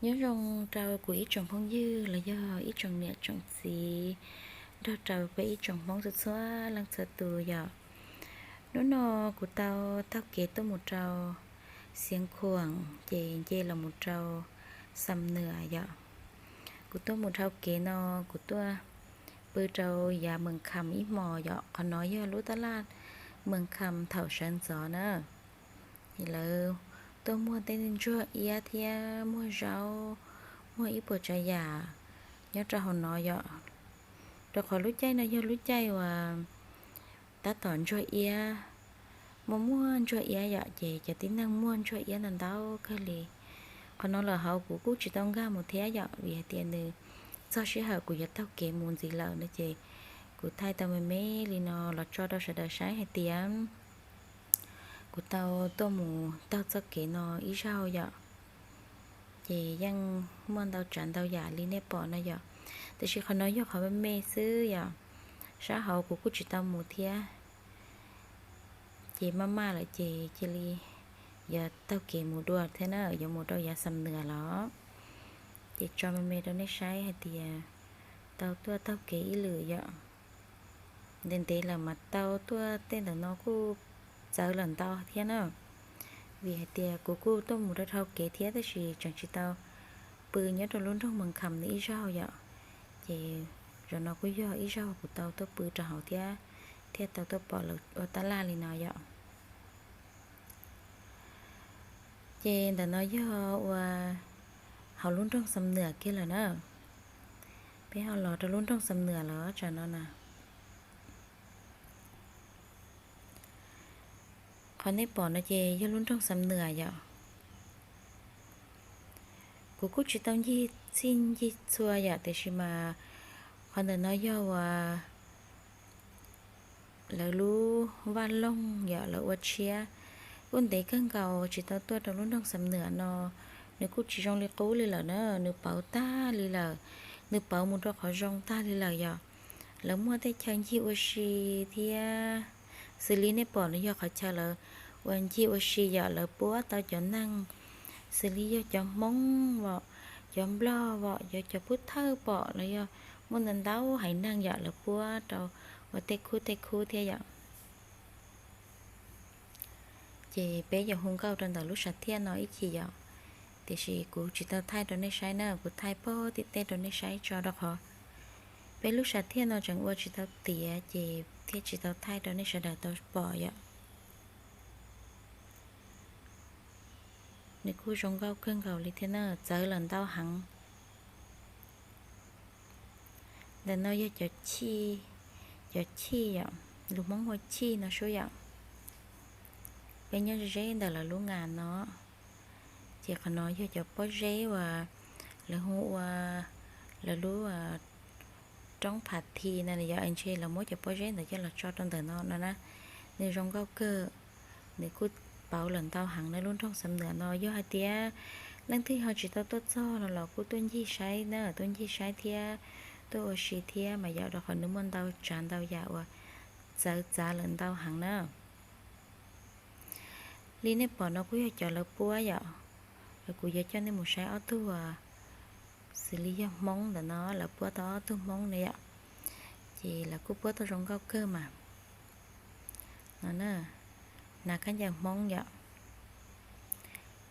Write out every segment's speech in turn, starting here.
Nyob zoo rau kuv ib tsoom phooj ywg los yog ib tsoom niam tsoom txiv, nrog rau peb ib tsoom Hmoob txhua txhua leej txhua tus yom. Hnub no kuv tau taug kev tuaj mus rau Xiav Khuam ces nce los mus rau Xam Nwam yom. Kuv tuaj mus dhau kev no, kuv tuaj pw rau yav Mees Kham ib hmos yom. Qhov no yog lub tab laj Mees Kham thaum sawv ntxov na. Lawv tuaj muag tej ntsuag iab thiab muag zaub, muag ib puas tsav yam nyob rau hauv no yom. Rau qhov lub caij no yog lub caij uas tab tom ntsuag iab, muaj muaj ntsuag iab yom, ces cov tib neeg muag ntsuag iab ntau ntau kawg li. Qhov no los hauv kuv kuj tsis tau nkag mus thiab yom, vim hais tias nws txog sij hawm kuv yuav taug kev mus ntxiv lawm no ces kuv thaij tau me me li no los tso rau sawv daws saib hais tias kuv tau tuaj mus taug txoj kev no ib zaug yom. Ces yeej muaj ntau tsav ntau yam li nej pom no yom. Tiam sis qhov no yog qhov me me xwb yom, sab hauv kuv kuj tsis tau mus thiab. Ces maj maj lawm ces cia li yuav taug kev mus dua thiab na, yuav mus rau yav Xam Nwam los. Ces tso me me rau nej saib hais tias tau tuaj taug kev ib lwm yom. Ntev ntev lawm mas tau tuaj tej ntawm no kuj txawv lawm ntau thiab na. Vim hais tias kuv kuj tuaj mus rau dhau kev thiab tab sis tseem tsis tau pw nyob rau lub nroog Mees Kham no ib zaug yom. Ces zaum no kuj yog ib zaug kuv tau tuaj pw rau hauv thiab, thiaj tau tuaj pom lawv ua tab laj li no yom. Ces ntawm no yog ua hauv lub nroog Xam Nwam kiag lawm na. Peb ho los rau lub nroog Xam Nwam lawm tsam no na. Qhov nej pom no ces yog lub nroog Xam Nwam yom. Kuv kuj tsis tau ncig txhij ncig txhua yom, tiam sis mas qhov ntawm no yog uas lawv lub vaj loog yom, lawv ua tshiab. Kuj ntev kawg nkaus tsis tau tuaj rau lub nroog Xam Nwam no, nws kuj tsis zoo li qub li lawm na, nws pauv tag li lawm, nws pauv mus rau qhov zoo tag li lawm yom. Lawv muaj tej chaw ncig ua si thiab, xws li nej pom no yog qhov chaw lawv uas ncig ua si yom, lawv puab tau cov neeg xws li yog cov Hmoob vom, cov Nplog vom, yog cov Pub Thawj pom los yog muaj ntau ntau haiv neeg yom, lawv puab rau ua tej khub tej khub thiab yom. Ces peb yuav hu nkauj rau ntawm lub sam thiaj no ib chim yom. Tiam sis kuv tsis tau thaij rau nej saib na, kuv thaij pog tim tej rau nej saib tso rau qhov peb lub sam thiaj no tseem ua tsis tau tiav ces thiaj tsis tau thaij rau nej sawv daws tau pom yom. Nws kuj zoo nkauj kawg nkaus li thiab na, txawv lawm ntau heev. Ntawm no yog cov chij, cov chij yom, lus Hmoob hu chij no sub yom. Peb nyob ze ze ntawm lawv lub ngas no. Ces qhov no yog cov pob zeb uas lawv hu ua lawv lub roob phav thi no yom, ntshe lawv muab cov pob zeb ntawd coj los tso rau ntawm no no na. Nws zoo nkauj kawg, nws kuj pauv lawm ntau heev na. Lub nroog Xam Nwam no yog hais tias leej twg ho tsis tau tuaj txog no los kuj tuaj ncig saib na, tuaj ncig saib thiab tuaj ua si thiab mas yom, rau qhov nws muaj ntau tsav ntau yam uas txawv txav lawm ntau heev na. Li nej pom no kuj yog cov lawv puab yom. Kuv yuav coj nej mus saib ob tug uas xws li yog Hmoob ntawm no, lawv puab tau ob tug Hmoob na yom. Ces lawv kuj puab tau zoo nkauj kawg mas. No na, hnav khaub ncaws Hmoob yom.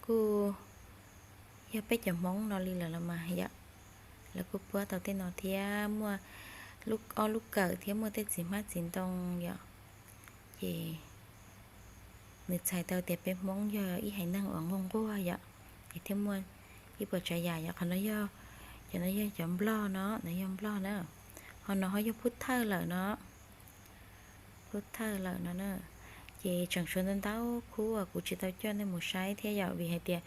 Kuj yog peb cov Hmoob no li lawm los mas yom. Lawv kuj puab tau tej no thiab muaj ob lub kawm thiab muaj tej txiv hmab txiv ntoo yom. Ces nws txhais tau tias peb Hmoob yog ib haiv neeg uas nquag nquag yom, es thiaj muaj ib puas tsav yam yom. Qhov no yog, cov no yog cov Nplog no, no yog Nplog na. Ho no ho yog Pub Thawj lawm no. Pub Thawj lawm no na. Ces tseem tshuav ntau ntau khub uas kuv tsis tau coj nej mus saib thiab yom, vim hais tias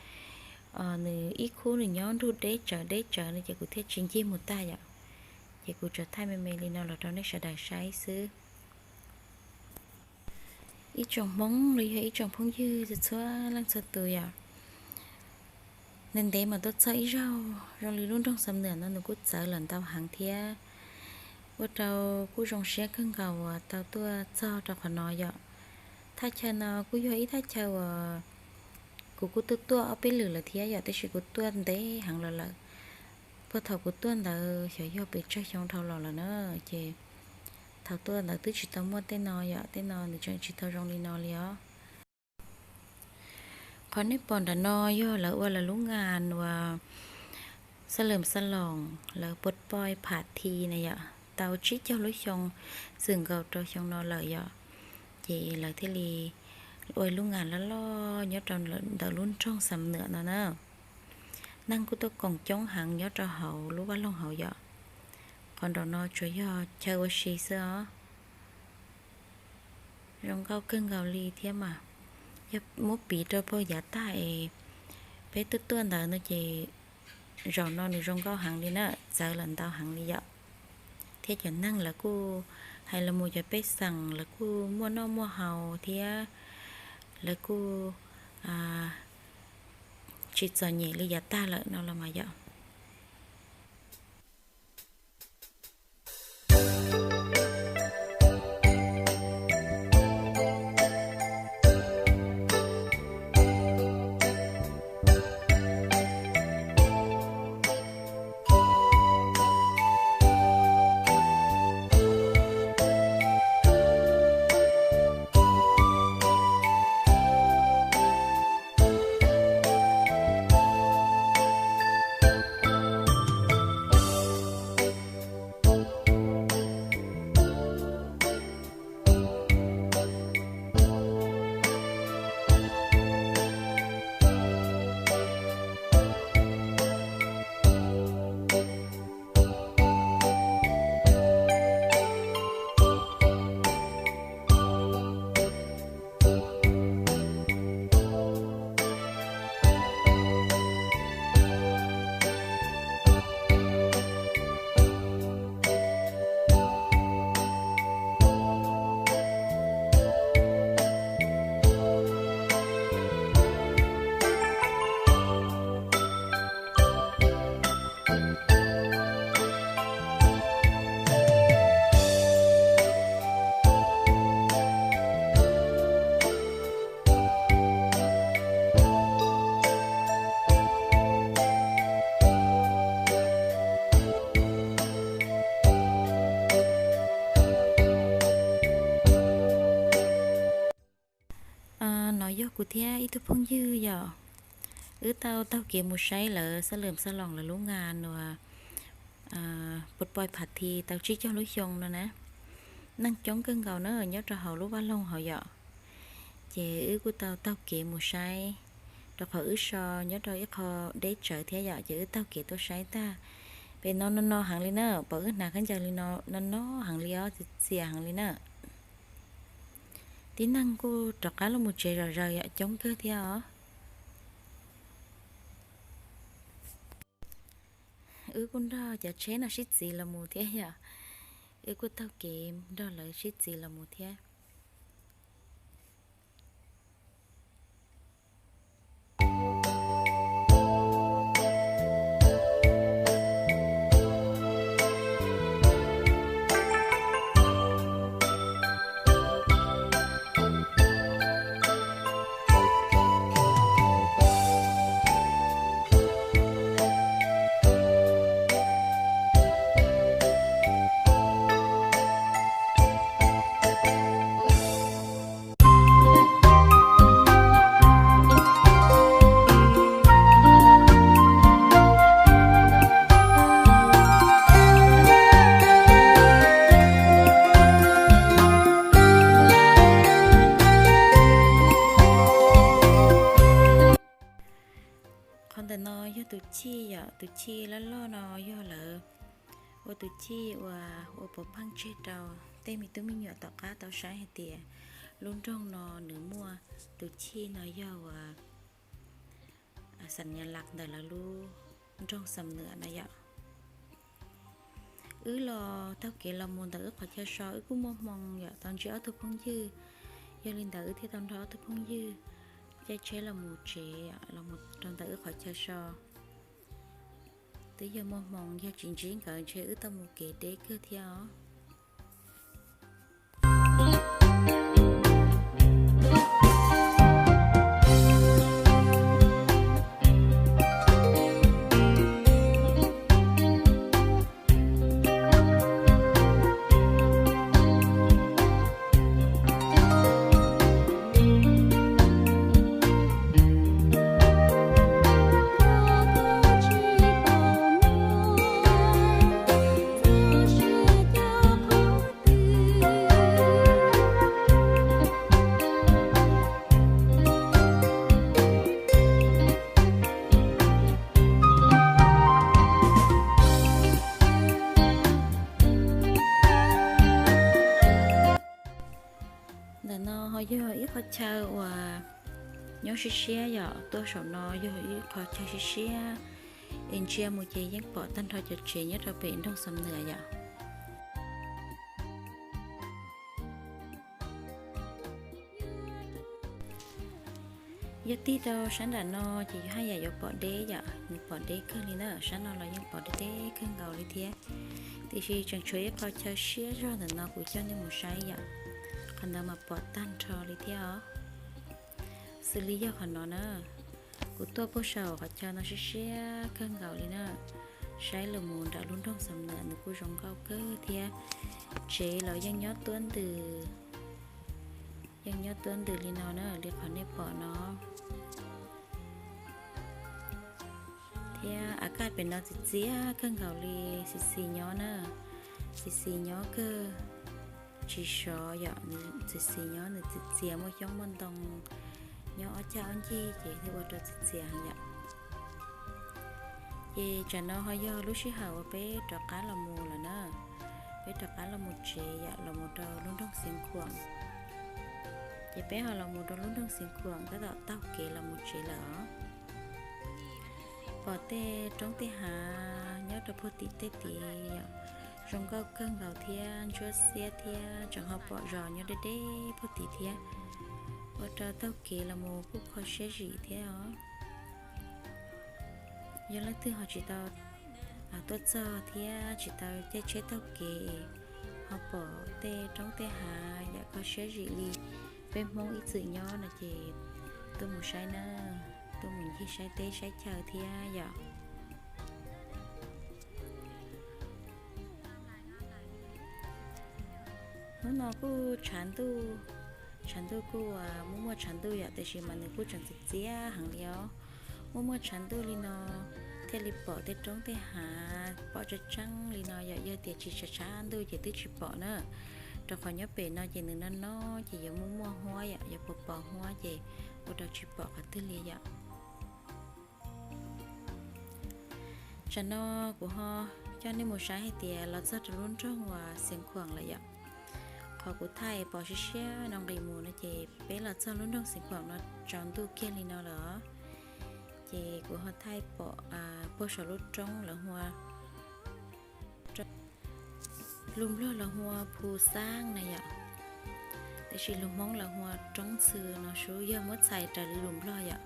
nws ib khub nws nyob nrug deb tsawv deb tsawv no ces kuv thiaj tsis ncig mus tag yom. Ces kuv tsuas thaij me me li no los rau nej sawv daws saib xwb. Ib tsoom Hmoob los yog ib tsoom phooj ywg txhua leej txhua tus yom. Ntev ntev mas tuaj txog ib zaug, zoo li lub nroog Xam Nwam no nws kuj txawv lawm ntau heev thiab. Ua rau kuj zoo siab kawg nkaus uas tau tuaj txog rau qhov no yom. Thaj chaw no kuj yog ib thaj chaw uas Kuv kuj tuaj tuaj ob peb lwm lawm thiab yom, tab sis kuv tuaj ntev heev los lawm. Puag thaum kuv tuaj ntawd xyov yog pes tsawg xyoo dhau los lawm na, ces thaum tuaj ntawd twb tsis tau muaj tej no yom, tej no nws tseem tsis tau zoo li no li os. Qhov nej pom nram no yog lawv ua lawv lub ngan uas xab lwm xab loos, lawv puas poi phav thi na yom, tau tsib caug lub xyoo, txwm nkaus rau xyoo no lawm yom. Ces lawv thiaj li ua lub ngan loj loj nyob rau ntawm lub nroog Xam Nwam no na. Neeg kuj tuaj koom coob heev nyob rau hauv lub vaj loog hauv yom. Qhov nraum no tsuas yog chaw ua si xwb os. Zoo nkauj kawg nkaus li thiab mas. Yog muab piv rau puag yav tag es peb tuaj tuaj ntawd no ces zaum no nws zoo nkauj heev li na, txawv lawm ntau heev li yom. Thiab cov neeg lawv kuj hais los mus cov pej xeem lawv kuj muaj noj muaj haus thiab lawv kuj tsis txom nyem li yav tag lawm no los mas yom. No yog kuv thiab ib tug phooj ywg yom. Wb tau taug kev mus saib lawv xab lwm xab loos lawv lub ngan uas puas poi phav thi tau tsib caug lub xyoo no na. Neeg coob kawg nkaus na nyob rau hauv lub vaj loog hauv yom. Ces wb kuj tau taug kev mus saib, rau qhov wb so nyob rau ib qho deb tsawv thiab yom, ces wb taug kev tuaj saib tag. Pem no no no heev li na, pom wb hnav khaub ncaws li no no no heev li os, txias txias heev li na. Tib neeg kuj rov qab los mus tsev zom zaws yom, coob kawg thiab os. Wb kuj nrog cov tsheb no sib txiv los mus thiab yom. Wb kuj taug kev nrog lawv sib txiv los mus thiab. Qhov ntawm no yog tus chij yom, tus chij loj loj no yog lawv ua tus chij uas ua puav pheej tseg rau tej me tub me nyuam tom qab tau saib hais tias lub nroog no nws muaj tus chij no yog uas xam nyas las ntawm lawv lub nroog Xam Nwam na yom. Wb los taug kev los mus ntawm wb qhov chaw so wb kuj muaj hmoo yom, tau ntsib ob tug phooj ywg. Yog li ntawd wb thiaj tau nrog ob tug phooj ywg caij tsheb los mus tsev, los mus rau ntawm wb qhov chaw so. Twb yog muaj hmoo, yog tsis ntsib nkawd ntshe wb tau mus kev deb kawg thiab os. Chaw uas nyob siab siab yom, tuaj saum no yog ib qho chaw siab siab, es ntsia mus ces yeej pom tag nrho cov tsev nyob rau pem nroog Xam Nuam yom. Yog tig rau sab nram no ces yus haj yam yuav pom deb yom, nws pom deb kawg li na, sab no los yeej pom deb deb kawg nkaus li thiab. Tiam sis tseem tshuav ib qho chaw siab zog ntawm no kuv coj nej mus saib yom, qhov ntawd mas pom tag nrho li thiab os. Xws li yog qhov no na, kuv tuaj puag saum qhov chaw no siab siab kawg nkaus li na, saib los mus nram lub nroog Xam Nuam nws kuj zoo nkauj kawg thiab. Tsev los yeej nyob tuab ntws, yeej nyob tuab ntws li no na, li qhov nej pom no. Thiab a kaj pem no txiv txias kawg nkaus li, xis xis nyob na, xis xis nyob kawg, tsis sov yom, nws xis xis nyob, nws txias txias muaj xyoob muaj ntoo nyob ob cag ob ncig ces thiaj ua rau txias txias heev yom. Ces tsam no ho yog lub sij hawm uas peb rov qab los mus lawm na, peb rov qab los mus tsev yom, los mus rau lub nroog Xeev Khuam. Ces peb ho los mus rau lub nroog Xeev Khuam tab tom taug kev los mus tsev lawm os. Pom tej roob tej hav nyob rau puag tim tej tid yom, zoo nkauj kawg nkaus thiab ntsuab xiab thiab tseem ho pom zos nyob deb deb puag tid thiab, ua rau taug kev los mus kuj kho siab zim thiab os. Yog leej twg ho tsis tau tuaj txog thiab tsis tau caij tsheb taug kev, ho pom tej roob tej hav yam kho siab zim li peb Hmoob ib txwm nyob no ces tuaj mus saib na, tuaj mus ncig saib teb saib chaw thiab yom. Hnub no kuj tshav ntuj, tshav ntuj kuj muaj muaj tshav ntuj yom, tiam sis mas nws kuj tseem txias txias heev li os. Muaj muaj tshav ntuj li no thiaj li pom tej roob tej hav pom tseeb tseeb li no yom. Yog tias tsis tshav tshav ntuj ces twb tsis pom na, rau qhov nyob pem no ces nws no no ces yuav muaj muaj huab yom, yuav pos pos huab ces ua rau tsis pom qhov twg li yom. Tsam no kuv ho coj nej mus saib hais tias los txog rau lub nroog uas Xeev Khuam lawm yom. Qhov kuv thaij pom siab siab no nqis mus no ces peb los txog lub nroog Xeev Khuam no tsaus ntuj kiag li no lawm os. Ces kuv ho thaij pom puag saum lub roob lawv hu ua, lus Nplog lawv hu ua Phu Xaab na yom, tiam sis lus Hmoob lawv hu ua Roob Ntxhw no sub, yog muab txhais raws li lus Nplog yom.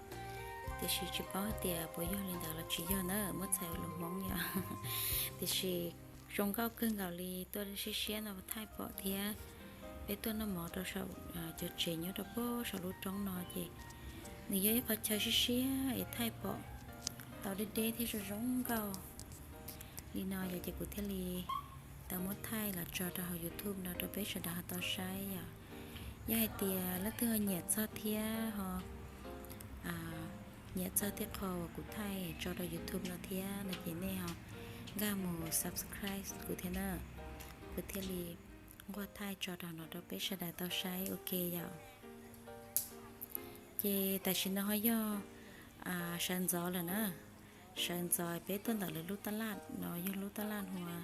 Tiam sis tsis paub hais tias puas yog li ntawd los tsis yog na, muab txhais lus Hmoob yom. Tiam sis zoo nkauj kawg nkaus li, tuaj siab siab no thaij pom thiab. Peb tuaj noj mov rau saum cov tsev nyob rau puag saum lub roob no ces nws yog ib qho chaw siab siab es thaij pom tau deb deb thiab zoo zoo nkauj li no yom, ces kuv thiaj li tau muab thaij los tso rau hauv YouTube no rau peb sawv daws ho tau saib yom. Yog hais tias leej twg ho nyiam txog thiab ho nyiam txog tej qho uas kuv thaij tso rau YouTube no thiab no ces nej ho nkag mus subscribe kuv thiab na, kuv thiaj li nquag thaij tso rau no rau peb sawv daws tau saib ua ke yom. Ces tam sim no ho yog sawv ntxov lawm na, sawv ntxov peb tuaj ntawm lawv lub taj laj no, yog lub taj laj hu ua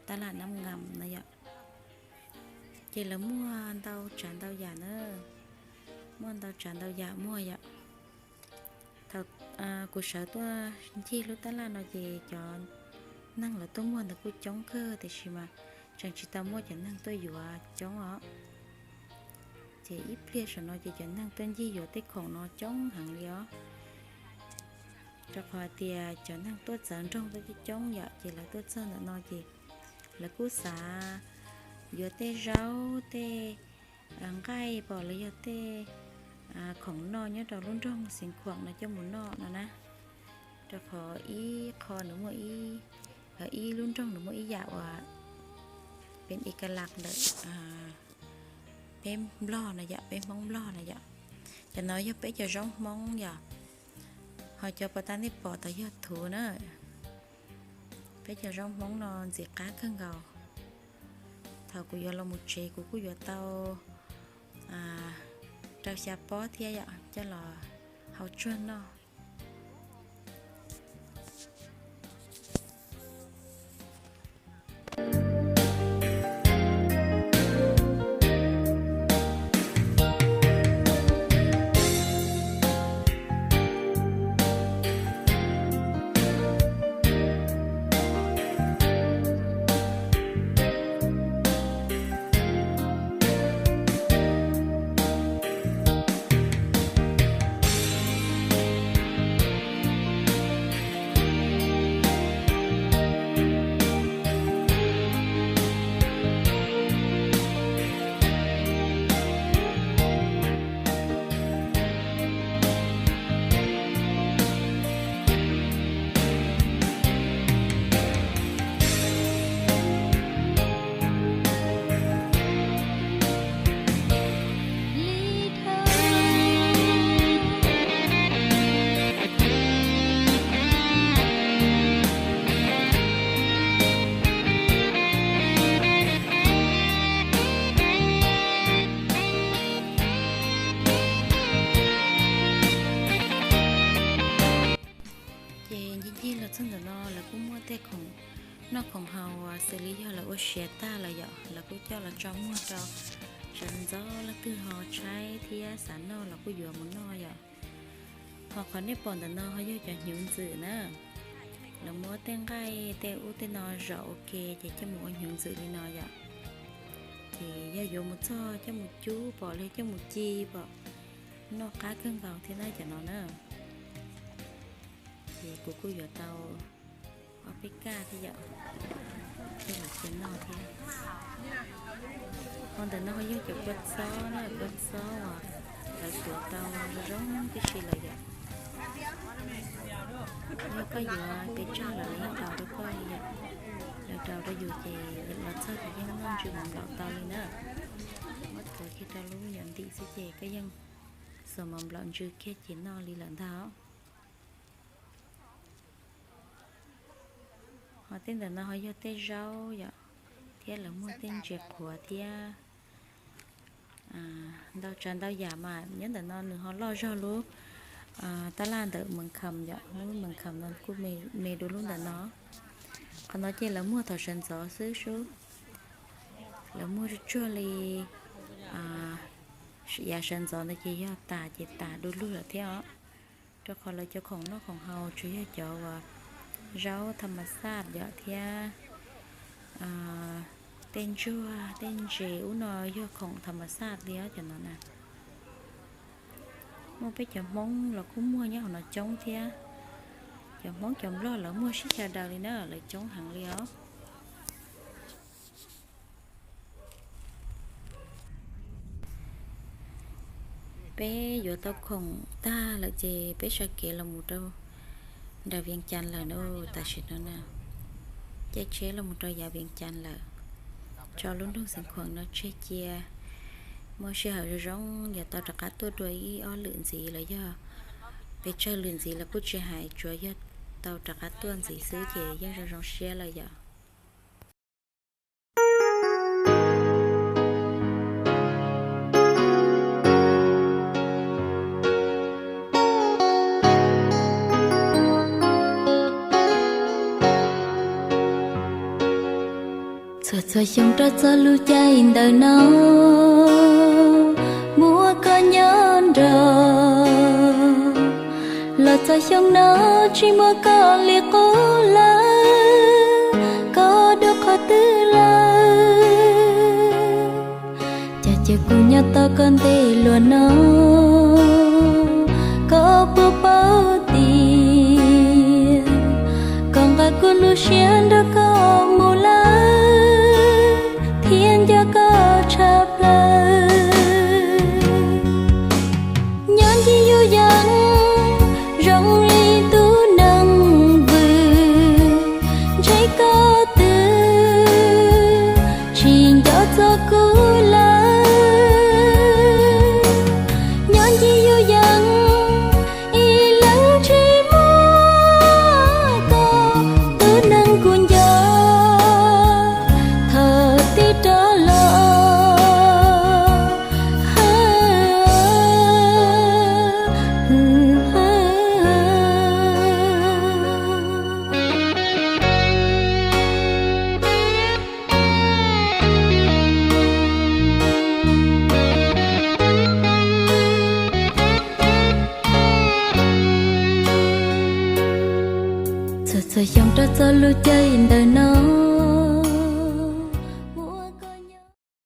taj laj Nab Ngam no yom. Ces lawv muaj ntau tsav ntau yam na, muaj ntau tsav ntau yam muaj yom. Thaum kuv sawv tuaj ncig lub taj laj no ces cov neeg lawv tuaj muag ntawd kuj coob kawg, tiam sis mas tseem tsis tau muaj cov neeg tuaj yuav coob os. Ces ib pliag saum no ces cov neeg tuaj ncig yuav tej khoom no coob heev li os. Rau qhov tias cov neeg tuaj txawv nroog tuaj coob coob yom, ces lawv tuaj txog ntawm no ces lawv kuj xav yuav tej zaub tej nqaij pom los yog tej khoom noj nyob rau lub nroog Xeev Khuam no coj mus noj no na. Rau qhov ib qho nws muaj ib, ib lub nroog nws muaj ib yam uas peb ib ka laj ntawm peb Nplog no yom, peb Hmoob Nplog no yom. Cov no yog peb cov zaub Hmoob yom, ho cov pas tas nej pom tod yog thuv na. Peb cov zaub Hmoob no ntxim qab kawg nkaus. Thaum kuv yuav los mus tsev kuv kuj yuav tau rau xya pob thiab yom, coj los hau tsuag noj. Ces ncig ncig los txog ntawm no lawv kuj muaj tej khoom noj khoom haus uas xws li yog lawv ua siav tag lawm yom, lawv kuj coj los tso muag rau sawv ntxov leej twg ho tshaib thiab xav noj los kuj yuav mus noj yom. Ho qhov nej pom ntawm no ho yog cov hnyuv ntxwm na. Lawv muab tej nqaij tej ub tej no zom ua ke ces coj mus ua hnyuv ntxwm li no yom. Ces yog yuav mus txog coj mus cub pom los coj mus ci pom, noj qab kawg nkaus thiab na cov no na. Ces kuv kuj yuav tau ob peb kaj thiab yom, coj mus cia noj thiab. Ho ntawm no ho yog cov kua txob na, kua txob uas lawv tuav tau zoo tib si lawm yom. Yog koj yuav pes tsawg los lawv yeej daus rau koj li yom. Lawv daus rau yus ces los txog ces yeej noj ntsws mov nplaum tau li na. Muab tuav kiag rau lub nyuam ntim xwb ces koj yeej xuas mov nplaum ntsws kiag ces noj li lawm ntag. Ho tej ntawm no ho yog tej zaub yom, thiab lawv muag tej ntses qhuav thiab ntau tsav ntau yam mas nyob ntawm no nws ho loj zog lub tab laj ntawm Mees Kham yom, lub Mees Kham no kuj me dua lub ntawm no. Qhov no ces lawv muag thaum sawv ntxov xwb sub, lawv muag tsuag tsuag li yav sawv ntxov ntawd ces yog tas ces tas du lug lawm thiab os. Rau qhov lawv cov khoom noj khoom haus tsuas yog cov uas zaub tham mas xaj yom thiab tej ntsuag tej ntses ub no yog khoom tham mas xaj li os cov no na. Muaj peb cov Hmoob los kuj muag nyob hauv no coob thiab. Cov Hmoob cov Nplog lawv muag sib xyaw daws li na, lawv coob heev li os. Peb yuav tau khoom tag lawm ces peb sawv kev los mus rau nram Vias Cas lawm na. Tam sim no na, caij tsheb los mus rau yav Vias Cas lawm, tso lub nroog Xeev Khuam no tseg cia. Muaj sij hawm zoo zoo yuav tau rov qab tuaj dua ib ob lwm ntxiv los yog pes tsawg lwm ntxiv los kuj tsis hais, tsuav yog tau rov qab tuaj ntxiv xwb ces yeej zoo zoo siab lawm yom. Txhua txhua xyoo rau txoj lub caij ntawm no, muab koj nyob nrog, los txog xyoo no tsis muaj koj li qub lawm, koj dua qhov twg lawm? Cas cia kuv nyob tos koj ntev luaj no, koj puas paub tias koj nqa kuv lub siab nrog koj mus lawm, thiab nco koj tshaj plaws. Nyob ncig yus yees zoo li tus neeg vwm, ntshe koj twb tsis nco txog kuv lawm. Nyob ncig yus yees ib leeg tsis muaj koj, tus neeg kuv nco thaum twg rov los. Txhua txhua xyoo rau txoj lub caij ntawm